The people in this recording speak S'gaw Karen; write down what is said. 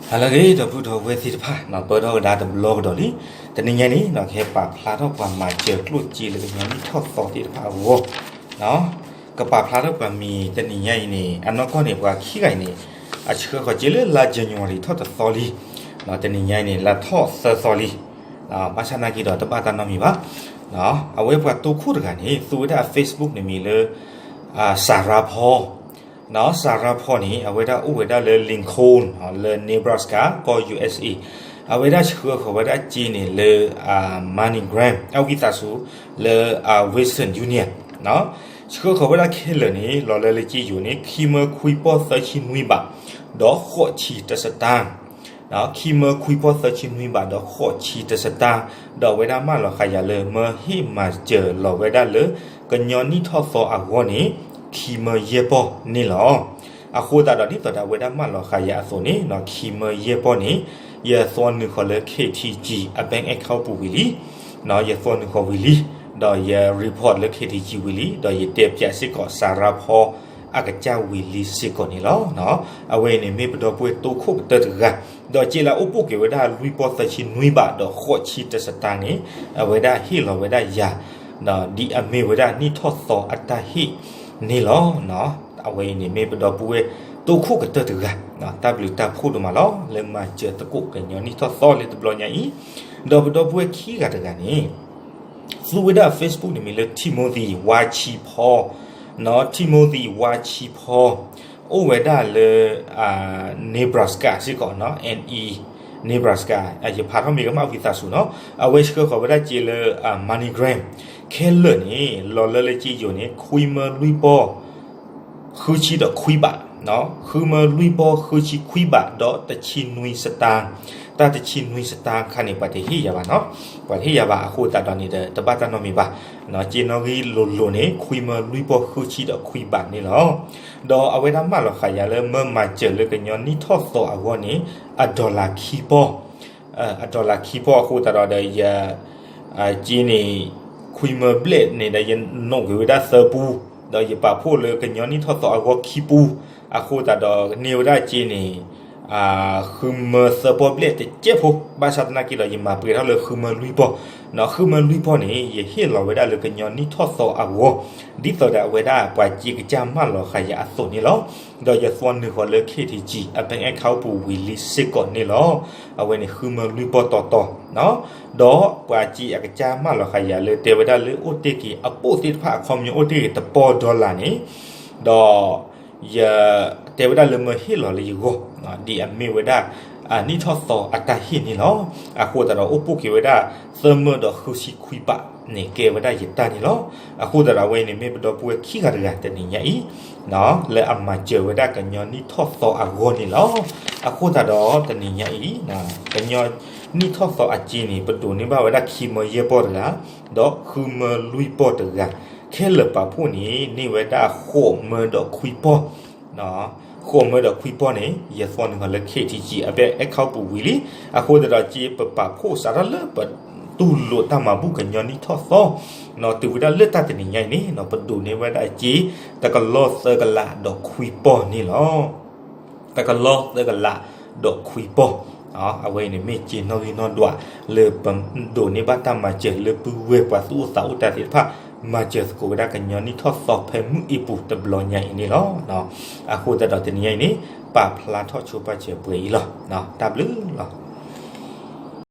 ဟါလၢအဂ့ၤ ဒီပုၢ်ဒီဝဲၢ်သ့ၣ်တဖၣ်, ပၢၢ်ထီၣ်ကဒါတဘျီကဒီးလံ. တနံၤညါန့ၣ် ကဟဲပာ်ဖျါထီၣ်ပှၤမၤစၢၤကျိၣ်စ့လၢကညီနံၣ်ထီၣ်သီသ့ၣ်တဖၣ်အဂီၢ်, ကပာ်ဖျါထီၣ်ပှၤမံၤတနံၤညါအံၤန့ၣ် အနီၢ်ကီၢ်န့ၣ် ပှၤခံဂၤအံၤန့ၣ် အဆှၢဃီၤစ့လၢလါ January ထီၣ်တသီလံ, တနံၤညါအံၤန့ၣ် လါထီၣ်သၢသီလံ. ဘၣ်ဆၣ်နာ်က့ဒီးတဘၣ်တၢ်နီတမံၤဘၣ်. အဝဲပှၤတိခိၣ်တဂၤန့ၣ် သူဝဲဒၣ်အ Facebook န့ၣ်မံၤလၢ Sarah Paul နီၢ် Sarah Paul န့ၣ် အဝဲဒၣ်အိၣ်ဝဲဒၣ်လၢ Lincoln လၢ Nebraska ကီၢ် U S A, အဝဲဒၣ်ဆှၢဃီၤဝဲဒၣ်စ့န့ၣ်လၢ MoneyGram အဝံသးစူၤ လၢ Western Union, ဆှၢဃီၤဝဲဒၣ်ခဲလၢာ်န့ၣ် လီၤလၢလၢက့ယိၤန့ၣ် ခံမၢခွံပီၢ်သၢဆံနွံဘး ဒီးဃိးဆံတစတၢ် ခံမၢခွံပီၢ်သၢဆံနွံဘးဒီးဃိးဆံတစတၢ်, ဒီးအဝဲဒၣ်မၢလီၤဃာ်ယၤလၢမၢဟ့ၣ်မၤစၢၤလီၤဝဲဒၣ်လၢ ကညီနံၣ်ထီၣ်သီအဂီၢ်န့ၣ် ခံမၢယဲၢ်ပီၢ်န့ၣ်လီၤ. အဃိသတးဒီးဒ်သိးဒီးအဝဲဒၣ်မၢလီၤဃာ်ယၤအသိးန့ၣ် ခံမၢယဲၢ်ပီၢ်န့ၣ် ယသွီနုာ်ဃီၤလၢ K T G အ bank account ပူၤဝံၤလံ, ယသွီနုာ်ဃီၤဝံၤလံ, ဒီးယ report လၢ K T G ဝံၤလံ, ဒီးယတဲပၠးစ့ၢ်ကီး Sarah Paul အကစၢ်ဝံၤလံစ့ၢ်ကီးန့ၣ်လီၤ. အဝဲအံၤန့ၣ်မ့ၢ်ပဒီပုၢ်ဝဲၢ်တိခိၣ်ကတၢၢ်တဂၤ, ဒီးစ့လၢအအိၣ်ပိာ်က့ၤဝဲဒၣ်လွံၢ်ပီၢ်သၢဆံနွံဘးဒီးဃိးဆံတစတၢ်န့ၣ် အဝဲဒၣ်ဟ့ၣ်လီၤဝဲဒၣ်ယၤ ဒ်အမ့ၢ်ဝဲဒၣ်နံၣ်ထီၣ်သီအတၢ်ဟ့ၣ်န့ၣ်လီၤ. အဝဲအံၤန့ၣ်မ့ၢ်ပဒီပုၢ်ဝဲၢ်တိခိၣ်ကတၢၢ်တဂၤ, တၢ်ဘျုးတၢ်ဖှိၣ်ဒိၣ်မးလီၤ လၢမၤစၢၤသကိးကညီနံၣ်ထီၣ်သီလၢတဘျီညါအံၤ, ဒီးပဒီပုၢ်ဝဲၢ်ခံဂၤတဂၤန့ၣ် သူဝဲဒၣ် Facebook န့ၣ်မံၤလၢ Timothy ဝါဆံဖီ, နီၢ် Timothy ဝါဆံဖီ, အိၣ်ဝဲဒၣ်လၢ Nebraska စ့ၢ်ကီး N E Nebraska ယဖးထီၣ်မ့ၢ်ကမၣ်ဝံသးစူၤနီၢ်, အဝဲဆှၢဃီၤဝဲဒၣ်စ့လၢ MoneyGram ခဲလၢာ်န့ၣ် လီၤလၢလၢက့ယိၤန့ၣ် ခွံမၢလွံၢ်ပီၢ် ဃုဆံဒီးခွံဘး, ဃုမၢလွံၢ်ပီၢ်ဃုဆံခွံဘး ဒီးတဆံနွံစတၢ်, တၢ်တဆံနွံစတၢ်ခါန့ၣ် ပှၤတဟ့ၣ်ယၤဘၣ်နီၢ်, ပှၤတဟ့ၣ်ယၤဘၣ်အဃိသတးဒီးန့ၣ်ဒီး တဘၣ်တၢ်နီတမံၤဘၣ်, စ့နီၣ်ဂံၢ်လိၤလိၤန့ၣ် ခွံမၢလွံၢ်ပီၢ်ဃုဆံဒီးခွံဘးန့ၣ်လီၤ. ဒီးအဝဲဒၣ်မၢလီၤဃာ်ယၤလၢမၢမၤစၢၤလၢကညီနံၣ်ထီၣ်သီအဂီၢ်န့ၣ် အ dollar ခံပီၢ် အ dollar ခံပီၢ်အဃိသတးဒီးဒီးယ စ့န့ၣ် ခွံမၢဘျဲၣ်န့ၣ်ဒီးယနိးကွံာ်ဝဲဒၣ်သၢပူ, ဒီးယပာ်ဖှိၣ်လၢကညီနံၣ်ထီၣ်သီအဂီၢ်ခံပူ, အဃိသတးဒီးန့ၢ်ဝဲဒၣ်စ့န့ၣ် ဃုမၢသၢပီၢ်ဘျဲၣ်တကဲးဖိ, ဘၣ်ဆၣ်သနာ်က့ဒီးယမၤပှဲၤထီၣ်လၢဃုမၢလွံၢ်ပီၢ်, ဃုမၢလွံၢ်ပီၢ်န့ၣ် ယဟ့ၣ်လီၤဝဲဒၣ်လၢကညီနံၣ်ထီၣ်သီအဂီၢ်, ဒ်သိးဒီးအဝဲဒၣ်ပှၤစ့ကစၢ်မၢလီၤဃာ်ယၤအသိးန့ၣ်လီၤ. ဒီးယသွီနုာ်ဃီၤလၢ K T G အ bank account ပူၤဝံၤလံစ့ၢ်ကီးန့ၣ်လီၤ. အဝဲန့ၣ်ဃုမၢလွံၢ်ပီၢ်တီတီ, ဒီးပှၤစ့အကစၢ်မၢလီၤဃာ်ယၤလၢတဲဝဲဒၣ်လၢအိၣ်တ့ၢ်က့ၤအပိၣ်သ့ၣ်တဖၣ်အခီပညီအိၣ်တ့ၢ်က့ၤတပီၢ် dollar န့ၣ်, ဒီး ယတဲဝဲဒၣ်လၢမၢဟ့ၣ်လီၤလၢယဂီၢ်, ဒ်အမ့ၢ်ဝဲဒၣ် နံၣ်ထီၣ်သီအတၢ်ဟ့ၣ်န့ၣ်လီၤ. အဃိသတးဒီးအိၣ်ပိာ်က့ၤဝဲဒၣ် သၢမၢဒီးဃုဆံခွံဘးန့ၣ် ကဲဝဲဒၣ်ယတၢ်န့ၣ်လီၤ. အဃိသတးဒီးအဝဲအံၤန့ၣ် မ့ၢ်ပဒီပုၢ်ဝဲၢ်ခံဂၤတဂၤတနံၤညါအံၤ လၢအမၤစၢၤဝဲဒၣ်ကညီနံၣ်ထီၣ်သီအဂီၢ်န့ၣ်လီၤ. အဃိသတးဒီးတနံၤညါအံၤ ကညီနံၣ်ထီၣ်သီအစ့န့ၣ် ပဒိးန့ၢ်ဘၣ်ဝဲဒၣ်ခံမၢယဲၢ်ပီၢ်တဂၤ, ဒီးဃုမၢလွံၢ်ပီၢ်တဂၤ, ခဲလၢာ်ပာ်ဖှိၣ်န့ၣ် န့ၢ်ဝဲဒၣ်ဃိးမၢဒီးခွံပီၢ် ဃိးမၢဒီးခွံပီၢ်န့ၣ် ယသွီနုာ်ဃီၤလၢ K T G အ bank account ပူၤဝံၤလံ. အဃိသတးဒီးစ့ပပာ်ဖှိၣ်စးထီၣ်လၢပတူၢ်လိာ်တၢ်မၤဘူၣ်ကညီနံၣ်ထီၣ်သီ တုၤဝဲဒၣ်လၢတၢ်တနံၤညါအံၤန့ၣ် ပဒိးန့ၢ်ဝဲဒၣ်စ့ တကလီၢ်သၢကလးဒီးခွံပီၢ်န့ၣ်လီၤ. တကလီၢ်သၢကလးဒီးခွံပီၢ်, အဝဲအံၤန့ၣ်မ့ၢ်စ့နီၣ်ဂံၢ်နီၣ်ဒွး လၢပဒိးန့ၢ်ဘၣ်တၢ်မၤစၢၤလၢပုၢ်ဝဲၢ်ပှၤသူၣ်အိၣ်သးအိၣ်တၢ်သ့ၣ်တဖၣ် မၤစၢၤသကိးဝဲဒၣ်ကညီနံၣ်ထီၣ်သီဖဲမုၢ်အ့ပူၤတဘျီညါအံၤန့ၣ်လီၤ. အဃိသတးဒီးတနံၤညါအံၤန့ၣ် ပာ်ဖျါထီၣ်ဆိပာ်စၢၤပှဲၤအံၤလီၤ. တၢ်ဘျုးလီၤ.